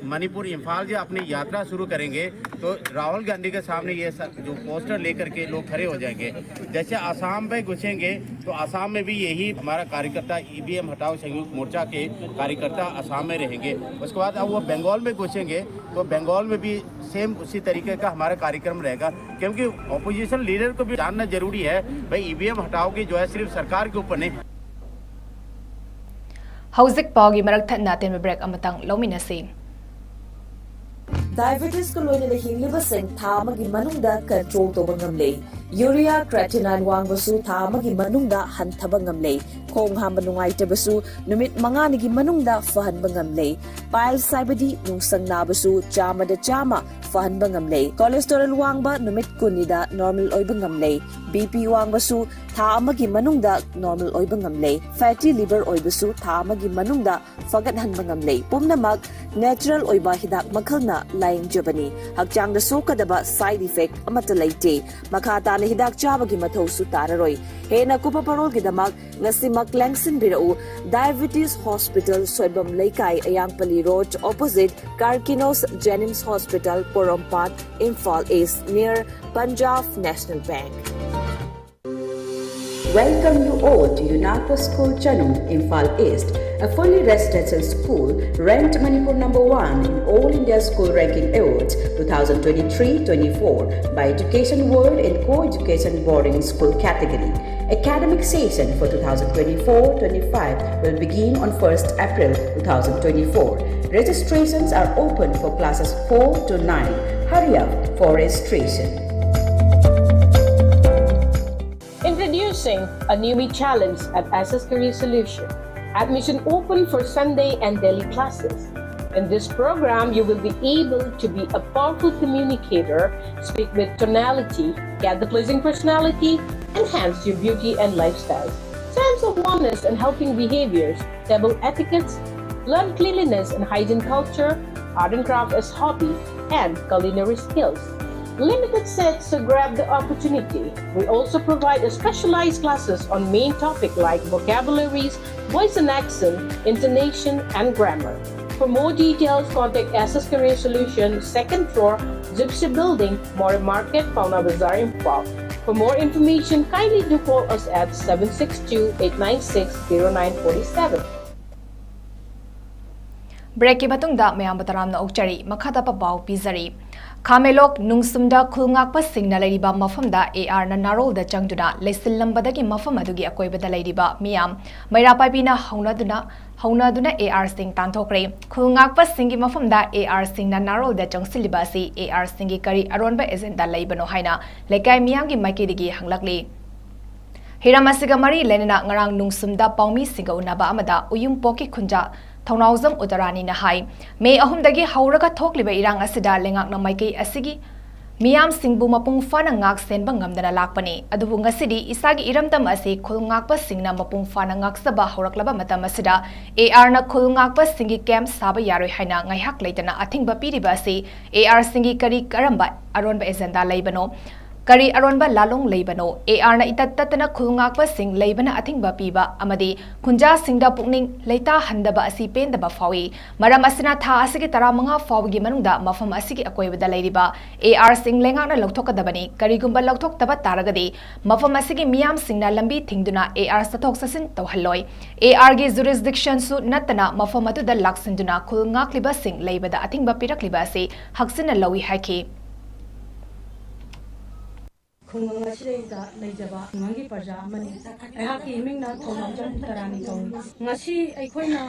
मणिपुर इम्फाल से अपनी यात्रा शुरू करेंगे तो राहुल गांधी के सामने ये सब जो पोस्टर लेकर के लोग खड़े हो जाएंगे। जैसे आसाम में घुसेंगे तो आसाम में भी यही हमारा कार्यकर्ता ईवीएम हटाओ संयुक्त मोर्चा के कार्यकर्ता आसाम में रहेंगे। उसके बाद अब वो बंगाल में घुसेंगे तो बंगाल में भी सेम उसी तरीके का हमारा कार्यक्रम रहेगा, क्योंकि अपोजिशन लीडर को भी जानना जरूरी है भाई ईवीएम हटाओ की जो है सिर्फ सरकार के ऊपर नहीं। ꯍꯧꯖꯤꯛ ꯄꯥꯎꯒꯤ ꯃꯔꯛ ꯊꯠꯅ ꯑꯇꯦꯟꯕ ꯕ꯭ꯔꯦꯛ ꯑꯃꯇꯪ ꯂꯧꯃꯤꯟꯅꯁꯤ꯫ ꯗꯥꯏꯕꯦꯇꯤꯁꯀ ꯂꯣꯏꯅꯅ ꯍꯤꯡꯂꯤꯕꯁꯤꯡ ꯊꯥ ꯑꯃꯒꯤ ꯃꯅꯨꯡꯗ ꯀꯟꯇ꯭ꯔꯣꯜ ꯇꯧꯕ ꯉꯝꯂꯦ꯫ ꯌꯨꯔꯤꯌꯥ ꯀ꯭ꯔꯦꯇꯤꯅꯥꯏꯟ ꯋꯥꯡꯕꯁꯨ ꯊꯥ ꯑꯃꯒꯤ ꯃꯅꯨꯡꯗ ꯍꯟꯊꯕ ꯉꯝꯂꯦ꯫ ꯈꯣꯡ ꯍꯥꯝꯕ ꯅꯨꯡꯉꯥꯏꯇꯕꯁꯨ ꯅꯨꯃꯤꯠ ꯃꯉꯥꯅꯤꯒꯤ ꯃꯅꯨꯡꯗ ꯐꯍꯟꯕ ꯉꯝꯂꯦ꯫ ꯄꯥꯏꯜꯁ ꯍꯥꯏꯕꯗꯤ ꯅꯨꯡꯁꯪ ꯅꯥꯕꯁꯨ ꯆꯥꯝꯃꯗ ꯆꯥꯝꯃ ꯐꯍꯟꯕ ꯉꯝꯂꯦ꯫ ꯀꯣꯂꯦꯁꯇꯣꯔꯦꯜ ꯋꯥꯡꯕ ꯅꯨꯃꯤꯠ ꯀꯨꯟꯅꯤꯗ ꯅꯣꯔꯃꯦꯜ ꯑꯣꯏꯕ ꯉꯝꯂꯦ꯫ ꯕꯤ ꯄꯤ ꯋꯥꯡꯕꯁꯨ ꯊꯥ ꯑꯃꯒꯤ ꯃꯅꯨꯡꯗ ꯅꯣꯔꯃꯦꯜ ꯑꯣꯏꯕ ꯉꯝꯂꯦ꯫ ꯐꯦꯇꯤ ꯂꯤꯚꯔ ꯑꯣꯏꯕꯁꯨ ꯊꯥ ꯑꯃꯒꯤ ꯃꯅꯨꯡꯗ ꯐꯒꯠꯍꯟꯕ ꯉꯝꯂꯦ꯫ ꯄꯨꯝꯅꯃꯛ ꯅꯦꯆꯔꯦꯜ ꯑꯣꯏꯕ ꯍꯤꯗꯥꯛ ꯃꯈꯜꯅ ꯂꯥꯌꯦꯡꯖꯕꯅꯤ꯫ ꯍꯛꯆꯥꯡꯗ ꯁꯣꯛꯀꯗꯕ ꯁꯥꯏꯗ ꯏꯐꯦꯛ ꯑꯃꯠꯇ ꯂꯩꯇꯦ꯫ ꯃꯈꯥ ꯇꯥꯅ ꯍꯤꯗꯥꯛ ꯆꯥꯕꯒꯤ ꯃꯊꯧꯁꯨ ꯇꯥꯔꯔꯣꯏ꯫ ꯍꯦꯟꯅ ꯀꯨꯞꯄ ꯃꯔꯣꯜꯒꯤꯗꯃꯛ ꯉꯁꯤꯃꯛ ꯂꯦꯡꯁꯤꯟꯕꯤꯔꯛꯎ, Diabetes Hospital, ꯁꯣꯏꯕꯝ ꯂꯩꯀꯥꯏ, ꯑꯌꯥꯡꯄꯜꯂꯤ Road, opposite Carkinos Jenims Hospital, Porompat, Imphal East, near Punjab National Bank. Welcome you all to Yunako School Chanung, Imphal East, a fully residential school ranked Manipur number one in All India School Ranking Awards two thousand twenty-three twenty-four by Education World in Co-Education Boarding School category. Academic session for two thousand twenty-four twenty-five will begin on first April two thousand twenty-four. Registrations are open for classes four to nine. Hurry up for registration. Introducing a newbie challenge at S S Career Solution. Admission open for Sunday and daily classes. In this program, you will be able to be a powerful communicator, speak with tonality, get the pleasing personality, enhance your beauty and lifestyle, sense of wellness and helping behaviors, table etiquettes, learn cleanliness and hygiene culture, art and craft as hobby, and culinary skills. Limited seats, so grab the opportunity. We also provide a specialized classes on main topic like vocabularies, voice and accent, intonation, and grammar. For more details, contact S S Career Solution, second floor, Gypsy Building, More Market, Paona Bazar, Imphal. For more information, kindly do call us at seven six two eight nine six zero nine forty seven. ꯕ꯭ꯔꯦꯛꯀꯤ ꯃꯇꯨꯡꯗ ꯃꯌꯥꯝꯕꯨ ꯇꯔꯥꯝꯅ ꯑꯣꯛꯆꯔꯤ꯫ ꯃꯈꯥꯗ ꯄꯥꯎ ꯄꯤꯖꯔꯤ꯫ ꯈꯥꯃꯦꯂꯣꯛ ꯅꯨꯡꯁꯨꯝꯗ ꯈꯨꯜ ꯉꯥꯛꯄꯁꯤꯡꯅ ꯂꯩꯔꯤꯕ ꯃꯐꯝꯗ ꯑꯦ ꯑꯥꯔꯅ ꯅꯥꯔꯣꯜꯗ ꯆꯪꯗꯨꯅ ꯂꯩꯁꯤꯜꯂꯝꯕꯗꯒꯤ ꯃꯐꯝ ꯑꯗꯨꯒꯤ ꯑꯀꯣꯏꯕꯗ ꯂꯩꯔꯤꯕ ꯃꯤꯌꯥꯝ ꯃꯩꯔꯥ ꯄꯥꯏꯕꯤꯅ ꯍꯧꯅꯗꯨꯅ ꯍꯧꯅꯗꯨꯅ ꯑꯦ ꯑꯥꯔꯁꯤꯡ ꯇꯥꯟꯊꯣꯛꯈ꯭ꯔꯦ꯫ ꯈꯨꯜ ꯉꯥꯛꯄꯁꯤꯡꯒꯤ ꯃꯐꯝꯗ ꯑꯦ ꯑꯥꯔꯁꯤꯡꯅ ꯅꯥꯔꯣꯜꯗ ꯆꯪꯁꯤꯜꯂꯤꯕ ꯑꯁꯤ ꯑꯦ ꯑꯥꯔꯁꯤꯡꯒꯤ ꯀꯔꯤ ꯑꯔꯣꯟꯕ ꯑꯦꯖꯦꯟꯗꯥ ꯂꯩꯕꯅꯣ ꯍꯥꯏꯅ ꯂꯩꯀꯥꯏ ꯃꯤꯌꯥꯝꯒꯤ ꯃꯥꯏꯀꯩꯗꯒꯤ ꯍꯪꯂꯛꯂꯤ꯫ ꯍꯤꯔꯝ ꯑꯁꯤꯒ ꯃꯔꯤ ꯂꯩꯅꯅ ꯉꯔꯥꯡ ꯅꯨꯡꯁꯨꯝꯗ ꯄꯥꯎꯃꯤꯁꯤꯡꯒ ꯎꯅꯕ ꯑꯃꯗ ꯎꯌꯨꯝꯄꯣꯛꯀꯤ ꯈꯨꯟꯖꯥ ꯊꯧꯅꯥꯎꯖꯝ ꯎꯇꯔꯥꯅꯤꯅ ꯍꯥꯏ, ꯃꯦ ꯑꯍꯨꯝꯗꯒꯤ ꯍꯧꯔꯒ ꯊꯣꯛꯂꯤꯕ ꯏꯔꯥꯡ ꯑꯁꯤꯗ ꯂꯩꯉꯥꯛꯅ ꯃꯥꯏꯀꯩ ꯑꯁꯤꯒꯤ ꯃꯤꯌꯥꯝꯁꯤꯡꯕꯨ ꯃꯄꯨꯡ ꯐꯥꯅ ꯉꯥꯛ ꯁꯦꯟꯕ ꯉꯝꯗꯅ ꯂꯥꯛꯄꯅꯤ꯫ ꯑꯗꯨꯕꯨ ꯉꯁꯤꯗꯤ ꯏꯁꯥꯒꯤ ꯏꯔꯝꯗꯝ ꯑꯁꯤ ꯈꯨꯜ ꯉꯥꯛꯄꯁꯤꯡꯅ ꯃꯄꯨꯡ ꯐꯥꯅ ꯉꯥꯛꯆꯕ ꯍꯧꯔꯛꯂꯕ ꯃꯇꯝ ꯑꯁꯤꯗ ꯑꯦ ꯑꯥꯔꯅ ꯈꯨꯜ ꯉꯥꯛꯄꯁꯤꯡꯒꯤ ꯀꯦꯝꯞ ꯁꯥꯕ ꯌꯥꯔꯣꯏ ꯍꯥꯏꯅ ꯉꯥꯏꯍꯥꯛ ꯂꯩꯇꯅ ꯑꯊꯤꯡꯕ ꯄꯤꯔꯤꯕ ꯑꯁꯤ ꯑꯦ ꯑꯥꯔꯁꯤꯡꯒꯤ ꯀꯔꯤ ꯀꯔꯝꯕ ꯑꯔꯣꯟꯕ ꯑꯦꯖꯦꯟꯗꯥ ꯂꯩꯕꯅꯣ? ꯀꯔꯤ ꯑꯔꯣꯟꯕ ꯂꯥꯂꯣꯡ ꯂꯩꯕꯅꯣ? ꯑꯦ ꯑꯥꯔꯅ ꯏꯇꯠ ꯇꯠꯇꯅ ꯈꯨꯜ ꯉꯥꯛꯄꯁꯤꯡ ꯂꯩꯕꯅ ꯑꯊꯤꯡꯕ ꯄꯤꯕ ꯑꯃꯗꯤ ꯈꯨꯟꯖꯥꯁꯤꯡꯗ ꯄꯨꯛꯅꯤꯡ ꯂꯩꯇꯥꯍꯟꯗꯕ ꯑꯁꯤ ꯄꯦꯟꯗꯕ ꯐꯥꯎꯏ꯫ ꯃꯔꯝ ꯑꯁꯤꯅ ꯊꯥ ꯑꯁꯤꯒꯤ ꯇꯔꯥꯃꯉꯥ ꯐꯥꯎꯕꯒꯤ ꯃꯅꯨꯡꯗ ꯃꯐꯝ ꯑꯁꯤꯒꯤ ꯑꯀꯣꯏꯕꯗ ꯂꯩꯔꯤꯕ ꯑꯦ ꯑꯥꯔꯁꯤꯡ ꯂꯩꯉꯥꯛꯅ ꯂꯧꯊꯣꯛꯀꯗꯕꯅꯤ꯫ ꯀꯔꯤꯒꯨꯝꯕ ꯂꯧꯊꯣꯛꯇꯕ ꯇꯥꯔꯒꯗꯤ ꯃꯐꯝ ꯑꯁꯤꯒꯤ ꯃꯤꯌꯥꯝꯁꯤꯡꯅ ꯂꯝꯕꯤ ꯊꯤꯡꯗꯨꯅ ꯑꯦ ꯑꯥꯔ ꯆꯠꯊꯣꯛ ꯆꯠꯁꯤꯟ ꯇꯧꯍꯜꯂꯣꯏ꯫ ꯑꯦ ꯑꯥꯔꯒꯤ ꯖꯨꯔꯤꯁꯗꯤꯛꯁꯟꯁꯨ ꯅꯠꯇꯅ ꯃꯐꯝ ꯑꯗꯨꯗ ꯂꯥꯛꯁꯤꯟꯗꯨꯅ ꯈꯨꯜ ꯉꯥꯛꯂꯤꯕꯁꯤꯡ ꯂꯩꯕꯗ ꯑꯊꯤꯡꯕ ꯄꯤꯔꯛꯂꯤꯕ ꯑꯁꯤ ꯍꯛꯆꯤꯟꯅ ꯂꯧꯏ ꯍꯥꯏꯈꯤ꯫ ꯈꯨꯡꯒꯪ ꯑꯁꯤꯗꯩꯗ ꯂꯩꯖꯕ ꯈꯨꯡꯒꯪꯒꯤ ꯄ꯭ꯔꯖꯥ ꯑꯃꯅꯤ꯫ ꯑꯩꯍꯥꯛꯀꯤ ꯏꯃꯤꯡꯅ ꯊꯧꯅꯥꯎꯖꯝ ꯇꯔꯥꯅꯤ ꯀꯧꯏ꯫ ꯉꯁꯤ ꯑꯩꯈꯣꯏꯅ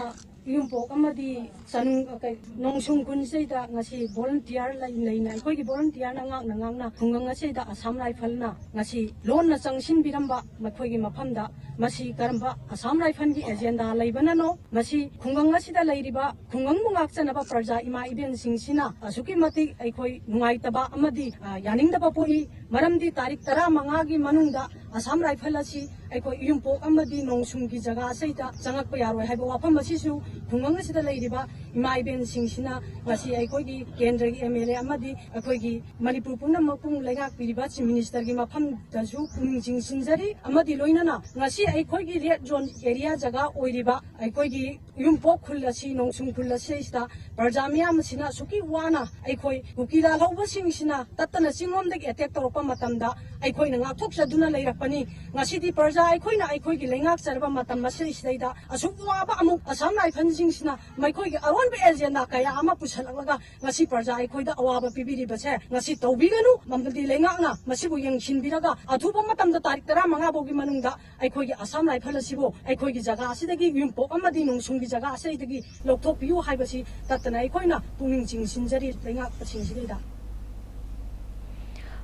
ꯌꯨꯝꯄꯣꯛ ꯑꯃꯗꯤ ꯆꯅꯨꯡ, ꯀꯩ, ꯅꯣꯡꯁꯨꯝ ꯈꯨꯟꯁꯤꯗꯩꯗ ꯉꯁꯤ ꯚꯣꯂꯨꯟꯇꯤꯌꯔ ꯂꯩ ꯂꯩꯅ ꯑꯩꯈꯣꯏꯒꯤ ꯚꯣꯂꯨꯟꯇꯤꯌꯔꯅ ꯉꯥꯛꯅ ꯉꯥꯛꯅ ꯈꯨꯡꯒꯪ ꯑꯁꯤꯗ ꯑꯁꯥꯝ ꯔꯥꯏꯐꯜꯅ ꯉꯁꯤ ꯂꯣꯟꯅ ꯆꯪꯁꯤꯟꯕꯤꯔꯝꯕ ꯃꯈꯣꯏꯒꯤ ꯃꯐꯝꯗ ꯃꯁꯤ ꯀꯔꯝꯕ ꯑꯁꯥꯝ ꯔꯥꯏꯐꯜꯒꯤ ꯑꯦꯖꯦꯟꯗꯥ ꯂꯩꯕꯅꯅꯣ? ꯃꯁꯤ ꯈꯨꯡꯒꯪ ꯑꯁꯤꯗ ꯂꯩꯔꯤꯕ ꯈꯨꯡꯒꯪꯕꯨ ꯉꯥꯛꯆꯅꯕ ꯄ꯭ꯔꯖꯥ ꯏꯃꯥ ꯏꯕꯦꯟꯁꯤꯡꯁꯤꯅ ꯑꯁꯨꯛꯀꯤ ꯃꯇꯤꯛ ꯑꯩꯈꯣꯏ ꯅꯨꯡꯉꯥꯏꯇꯕ ꯑꯃꯗꯤ, ꯑ, ꯌꯥꯅꯤꯡꯗꯕ ꯄꯣꯛꯏ꯫ ꯃꯔꯝꯗꯤ ꯇꯥꯔꯤꯛ ꯇꯔꯥꯃꯉꯥꯒꯤ ꯃꯅꯨꯡꯗ ꯑꯁꯥꯝ ꯔꯥꯏꯐꯜ ꯑꯁꯤ ꯑꯩꯈꯣꯏ ꯏꯌꯨꯝꯄꯣꯛ ꯑꯃꯗꯤ ꯅꯣꯡꯁꯨꯝꯒꯤ ꯖꯒꯥ ꯑꯁꯤꯗ ꯆꯪꯉꯛꯄ ꯌꯥꯔꯣꯏ ꯍꯥꯏꯕ ꯋꯥꯐꯝ ꯑꯁꯤꯁꯨ ꯈꯨꯡꯒꯪ ꯑꯁꯤꯗ ꯂꯩꯔꯤꯕ ꯏꯃꯥ ꯏꯕꯦꯟꯁꯤꯡꯁꯤꯅ ꯉꯁꯤ ꯑꯩꯈꯣꯏꯒꯤ ꯀꯦꯟꯗ꯭ꯔꯒꯤ ꯑꯦꯝ ꯑꯦꯜ ꯑꯦ ꯑꯃꯗꯤ ꯑꯩꯈꯣꯏꯒꯤ ꯃꯅꯤꯄꯨꯔ ꯄꯨꯝꯅꯃꯛꯄꯨ ꯂꯩꯉꯥꯛꯄꯤꯔꯤꯕ ꯆꯤꯐ ꯃꯤꯅꯤꯁꯇꯔꯒꯤ ꯃꯐꯝꯗꯁꯨ ꯄꯨꯛꯅꯤꯡ ꯆꯤꯡꯁꯤꯟꯖꯔꯤ꯫ ꯑꯃꯗꯤ ꯂꯣꯏꯅꯅ ꯉꯁꯤ ꯑꯩꯈꯣꯏꯒꯤ ꯔꯦꯗ ꯖꯣꯟ ꯑꯦꯔꯤꯌꯥ ꯖꯒꯥ ꯑꯣꯏꯔꯤꯕ ꯑꯩꯈꯣꯏꯒꯤ ꯌꯨꯝꯄꯣꯛ ꯈꯨꯜ ꯑꯁꯤ, ꯅꯣꯡꯁꯨꯝ ꯈꯨꯜ ꯑꯁꯤꯗꯩꯁꯤꯗ ꯄ꯭ꯔꯖꯥ ꯃꯤꯌꯥꯝ ꯑꯁꯤꯅ ꯑꯁꯨꯛꯀꯤ ꯋꯥꯅ ꯑꯩꯈꯣꯏ ꯀꯨꯀꯤ ꯂꯥꯜꯍꯧꯕꯁꯤꯡꯁꯤꯅ ꯇꯠꯇꯅ ꯆꯤꯡꯂꯣꯝꯗꯒꯤ ꯑꯦꯇꯦꯛ ꯇꯧꯔꯛꯄ ꯃꯇꯝꯗ ꯑꯩꯈꯣꯏꯅ ꯉꯥꯛꯊꯣꯛꯆꯗꯨꯅ ꯂꯩꯔꯛꯄꯅꯤ꯫ ꯉꯁꯤꯗꯤ ꯄ꯭ꯔꯖꯥ ꯑꯩꯈꯣꯏꯅ ꯑꯩꯈꯣꯏꯒꯤ ꯂꯩꯉꯥꯛꯆꯔꯕ ꯃꯇꯝ ꯑꯁꯤꯗꯩꯁꯤꯗꯩꯗ ꯑꯁꯨꯛ ꯋꯥꯕ ꯑꯃꯨꯛ ꯑꯁꯥꯝ ꯔꯥꯏꯐꯜꯁꯤꯡꯁꯤꯅ ꯃꯈꯣꯏꯒꯤ ꯑꯔꯣꯟꯕ ꯑꯦꯖꯦꯟꯗꯥ ꯀꯌꯥ ꯑꯃ ꯄꯨꯁꯜꯂꯛꯂꯒ ꯉꯁꯤ ꯄ꯭ꯔꯖꯥ ꯑꯩꯈꯣꯏꯗ ꯑꯋꯥꯕ ꯄꯤꯕꯤꯔꯤꯕꯁꯦ ꯉꯁꯤ ꯇꯧꯕꯤꯒꯅꯨ꯫ ꯃꯗꯤ ꯂꯩꯉꯥꯛꯅ ꯃꯁꯤꯕꯨ ꯌꯦꯡꯁꯤꯟꯕꯤꯔꯒ ꯑꯊꯨꯕ ꯃꯇꯝꯗ ꯇꯥꯔꯤꯛ ꯇꯔꯥꯃꯉꯥ ꯐꯥꯎꯒꯤ ꯃꯅꯨꯡꯗ ꯑꯩꯈꯣꯏꯒꯤ ꯑꯁꯥꯝ ꯔꯥꯏꯐꯜ ꯑꯁꯤꯕꯨ ꯑꯩꯈꯣꯏꯒꯤ ꯖꯒꯥ ꯑꯁꯤꯗꯒꯤ, ꯌꯨꯝꯄꯣꯛ ꯑꯃꯗꯤ ꯅꯣꯡꯁꯨꯝꯒꯤ ꯖꯒꯥ ꯑꯁꯤꯗꯒꯤ ꯂꯧꯊꯣꯛꯄꯤꯌꯨ ꯍꯥꯏꯕꯁꯤ ꯇꯠꯇꯅ ꯑꯩꯈꯣꯏꯅ ꯄꯨꯛꯅꯤꯡ ꯆꯤꯡꯁꯤꯟꯖꯔꯤ ꯂꯩꯉꯥꯛꯄꯁꯤꯡꯁꯤꯗꯩꯗ꯫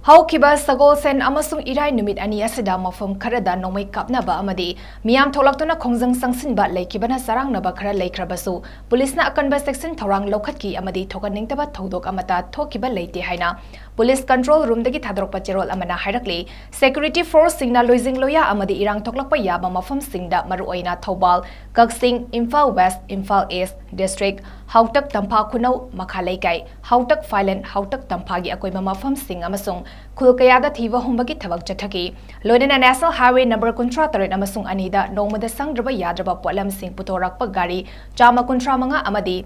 ꯍꯧꯈꯤꯕ ꯁꯒꯣꯜꯁꯦꯟ ꯑꯃꯁꯨꯡ ꯏꯔꯥꯏ ꯅꯨꯃꯤꯠ ꯑꯅꯤ ꯑꯁꯤꯗ ꯃꯐꯝ ꯈꯔꯗ ꯅꯣꯡꯃꯩ ꯀꯥꯞꯅꯕ ꯑꯃꯗꯤ ꯃꯤꯌꯥꯝ ꯊꯣꯛꯂꯛꯇꯨꯅ ꯈꯣꯡꯖꯪ ꯆꯪꯁꯤꯟꯕ ꯂꯩꯈꯤꯕꯅ ꯆꯔꯥꯡꯅꯕ ꯈꯔ ꯂꯩꯈ꯭ꯔꯕꯁꯨ, ꯄꯨꯂꯤꯁꯅ ꯑꯀꯟꯕ ꯆꯦꯛꯁꯤꯟ ꯊꯧꯔꯥꯡ ꯂꯧꯈꯠꯈꯤ ꯑꯃꯗꯤ ꯊꯣꯛꯍꯟꯅꯤꯡꯗꯕ ꯊꯧꯗꯣꯛ ꯑꯃꯠꯇ ꯊꯣꯛꯈꯤꯕ ꯂꯩꯇꯦ ꯍꯥꯏꯅ ꯄꯨꯂꯤꯁ ꯀꯟꯇ꯭ꯔꯣꯜ ꯔꯨꯝꯗꯒꯤ ꯊꯥꯗꯣꯔꯛꯄ ꯆꯦꯔꯣꯜ ꯑꯃꯅ ꯍꯥꯏꯔꯛꯂꯤ꯫ ꯁꯦꯀ꯭ꯌꯨꯔꯤꯇꯤ ꯐꯣꯔꯁꯁꯤꯡꯅ ꯂꯣꯏꯖꯤꯡ ꯂꯣꯌꯥ ꯑꯃꯗꯤ ꯏꯔꯥꯡ ꯊꯣꯛꯂꯛꯄ ꯌꯥꯕ ꯃꯐꯝꯁꯤꯡꯗ, ꯃꯔꯨꯑꯣꯏꯅ ꯊꯧꯕꯥꯜ, ꯀꯛꯆꯤꯡ, ꯏꯝꯐꯥꯜ ꯋꯦꯁ, ꯏꯝꯐꯥꯜ ꯏꯁ ꯗꯤꯁꯇ꯭ꯔꯤꯛ, ꯍꯥꯎꯇꯛ ꯇꯝꯐꯥ ꯈꯨꯅꯧ ꯃꯈꯥ ꯂꯩꯀꯥꯏ, ꯍꯥꯎꯇꯛ ꯐꯥꯏꯂꯦꯟ, ꯍꯥꯎꯇꯛ ꯇꯝꯐꯥꯒꯤ ꯑꯀꯣꯏꯕ ꯃꯐꯝꯁꯤꯡ ꯑꯃꯁꯨꯡ ꯈꯨꯜ ꯀꯌꯥꯗ ꯊꯤꯕ ꯍꯨꯝꯕꯒꯤ ꯊꯕꯛ ꯆꯠꯊꯈꯤ꯫ ꯂꯣꯏꯅꯅ National Highway number ꯀꯨꯟꯊ꯭ꯔꯥ ꯇꯔꯦꯠ ꯑꯃꯁꯨꯡ ꯑꯅꯤꯗ ꯅꯣꯡꯃꯗ ꯁꯪꯗ꯭ꯔꯕ ꯌꯥꯗ꯭ꯔꯕ ꯄꯣꯠꯂꯝꯁꯤꯡ ꯄꯨꯊꯣꯔꯛꯄ ꯒꯥꯔꯤ ꯆꯥꯝꯃ ꯀꯨꯟꯊ꯭ꯔꯥ ꯃꯉꯥ ꯑꯃꯗꯤ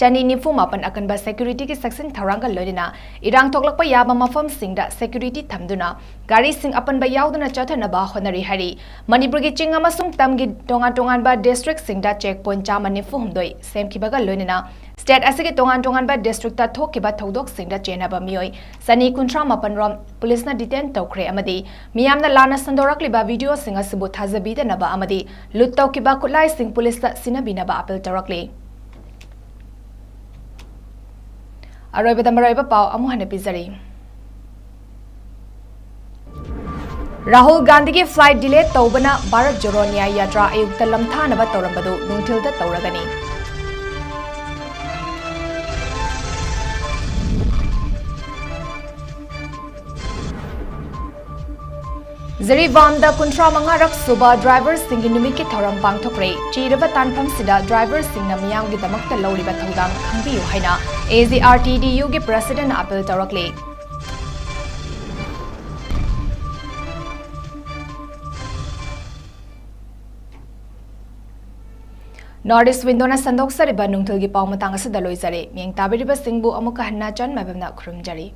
ꯆꯅꯤ ꯅꯤꯐꯨ ꯃꯥꯄꯟ ꯑꯀꯟꯕ security ꯒꯤ ꯆꯦꯛꯁꯤꯟ ꯊꯧꯔꯥꯡꯒ ꯂꯣꯏꯅꯅ ꯏꯔꯥꯡ ꯊꯣꯛꯂꯛꯄ ꯌꯥꯕ ꯃꯐꯝꯁꯤꯡꯗ security ꯊꯝꯗꯨꯅ ꯒꯥꯔꯤꯁꯤꯡ ꯑꯄꯟꯕ ꯌꯥꯎꯗꯅ ꯆꯠꯊꯅꯕ ꯍꯣꯠꯅꯔꯤ ꯍꯥꯏꯔꯤ꯫ ꯃꯅꯤꯄꯨꯔꯒꯤ ꯆꯤꯡ ꯑꯃꯁꯨꯡ ꯇꯝꯒꯤ ꯇꯣꯉꯥꯟ ꯇꯣꯉꯥꯟꯕ district ꯁꯤꯡꯗ check point ꯆꯥꯝꯃ ꯅꯤꯐꯨ ꯍꯨꯝꯗꯣꯏ ꯁꯦꯝꯈꯤꯕꯒ ꯂꯣꯏꯅꯅ state ꯑꯁꯤꯒꯤ ꯇꯣꯉꯥꯟ ꯇꯣꯉꯥꯟꯕ district ꯇ ꯊꯣꯛꯈꯤꯕ ꯊꯧꯗꯣꯛꯁꯤꯡꯗ ꯆꯦꯟꯅꯕ ꯃꯤꯑꯣꯏ ꯆꯅꯤ ꯀꯨꯟꯊ꯭ꯔꯥ ꯃꯥꯄꯟ ꯔꯣꯝ ꯄꯨꯂꯤꯁꯅ detain ꯇꯧꯈ꯭ꯔꯦ ꯑꯃꯗꯤ ꯃꯤꯌꯥꯝꯅ ꯂꯥꯟꯅ ꯁꯟꯗꯣꯔꯛꯂꯤꯕ video ꯁꯤꯡ ꯑꯁꯤꯕꯨ ꯊꯥꯖꯕꯤꯗꯅꯕ ꯑꯃꯗꯤ loot ꯇꯧꯈꯤꯕ ꯈꯨꯠꯂꯥꯏꯁꯤꯡ ꯄꯨꯂꯤꯁꯇ ꯁꯤꯟꯅꯕꯤꯅꯕ appeal ꯇꯧꯔꯛꯂꯤ꯫ ꯑꯔꯣꯏꯕꯗ ꯃꯔꯨꯑꯣꯏꯕ ꯄꯥꯎ ꯑꯃꯨꯛ ꯍꯟꯅ ꯄꯤꯖꯔꯤ꯫ ꯔꯥꯍꯨꯜ ꯒꯥꯟꯙꯤꯒꯤ flight delay ꯇꯧꯕꯅ ꯚꯥꯔꯠ ꯖꯣꯔꯣ ꯅ꯭ꯌꯥꯌ ꯌꯥꯇ꯭ꯔꯥ ꯑꯌꯨꯛꯇ ꯂꯝꯊꯥꯅꯕ ꯇꯧꯔꯝꯕꯗꯨ ꯅꯨꯡꯊꯤꯜꯗ ꯇꯧꯔꯒꯅꯤ꯫ ꯖꯤꯔꯤꯕꯥꯝꯗ ꯀꯨꯟꯊ꯭ꯔꯥ ꯃꯉꯥꯔꯛ ꯁꯨꯕ driver ꯁꯤꯡꯒꯤ ꯅꯨꯃꯤꯠꯀꯤ ꯊꯧꯔꯝ ꯄꯥꯡꯊꯣꯛꯈ꯭ꯔꯦ꯫ ꯆꯤꯔꯕ ꯇꯥꯟꯐꯝꯁꯤꯗ driver ꯁꯤꯡꯅ ꯃꯤꯌꯥꯝꯒꯤꯗꯃꯛꯇ ꯂꯧꯔꯤꯕ ꯊꯧꯗꯥꯡ ꯈꯪꯕꯤꯌꯨ ꯍꯥꯏꯅ A G R T D U ꯒꯤ president ꯅ appeal ꯇꯧꯔꯛꯂꯤ꯫ North East Window ꯅ ꯁꯟꯗꯣꯛꯆꯔꯤꯕ ꯅꯨꯡꯊꯤꯜꯒꯤ ꯄꯥꯎ ꯃꯇꯥꯡ ꯑꯁꯤꯗ ꯂꯣꯏꯖꯔꯦ꯫ ꯃꯤꯠꯌꯦꯡ ꯇꯥꯕꯤꯔꯤꯕꯁꯤꯡꯕꯨ ꯑꯃꯨꯛꯀ ꯍꯟꯅ ꯆꯟ ꯃꯥꯏꯕꯝꯅ ꯈꯨꯔꯨꯝꯖꯔꯤ꯫